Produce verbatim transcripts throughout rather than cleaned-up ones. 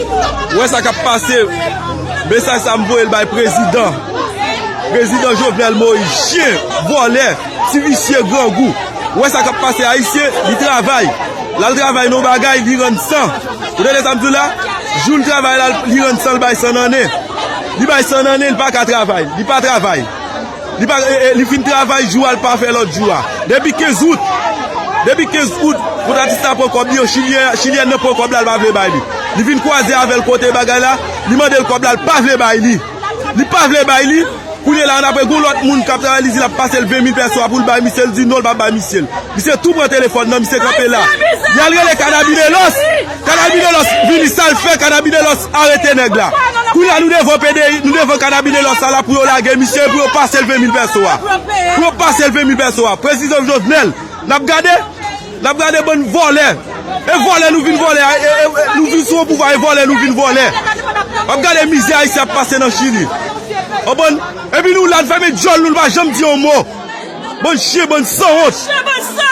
Ou wè sa k ap pase? Mesaj sa m voye l bay prezidan. Prezidan Jovenel Moïse, chen, vòlè, ti visye, grangou. Ou wè sa k ap pase? Ayisyen, li travay. L al travay nan yon bagay, li rann san. Ou tande sa m di w la? Jou l travay la, li rann san, l bay san nan nen. Li bay san nan nen, li pa ka travay. Li pa travay. Li pa, e, e, li fin travay jou a, li pa fè lòt jou a. Depi kenz out, depi kenz out, kontratis la pran kòb li, yo, chilyen, chilyèn nan pran kòb la, li pa vle bay li. Li vin kwaze avè l kote bagay la, li mande l kòb la, li pa vle bay li. Li pa vle bay li. Kounye la, annapre, gon lòt moun k ap travay, li di l ap pase l ven mil pèso a pou l bay misye, li di non, l p ap bay misye l. Misye tou pran telefòn nan, misye kanpe la. Y al rele Cannabinellos. Cannabinellos vini, sa l fè, Cannabinellos arete nèg la. Kounye a nou devan P D I, nou devan Cannabinellos sa la pou yo lage misye, pou yo pase l ven mil pèso a. Pou yo pase l ven mil pèso a. Prezidan Jovenel, n ap gade, n ap gade bann vòlè. E vòlè nou vin vòlè, e, e, e, nou vin sou yon pouvwa, e vòlè nou vin vòlè. W ap gade mizè Ayisyen ap pase nan Chili. Konprann? Epi nou la, n fèmen djòl nou, n pa janm di yon mo. Bann chen, bann sanwont.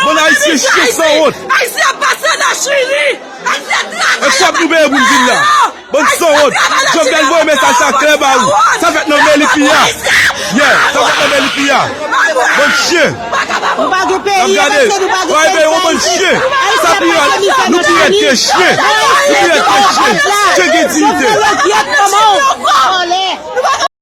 Bann Ayisyen chen sanwont. Ayisyen ap pase nan Chili. E kòb nou peye pou n vin la. Bann sanwont. Jovenel voye mesaj sa klè ba ou. Sa fèt nan Melipilla. Yeah, sa fèt nan Melipilla. Bann chen. N ap gade. Wa ebe, yon bann chen. Sa pi rèd. Nou pi rèd ke chen. Nou pi rèd ke chen. Chen gen diyite.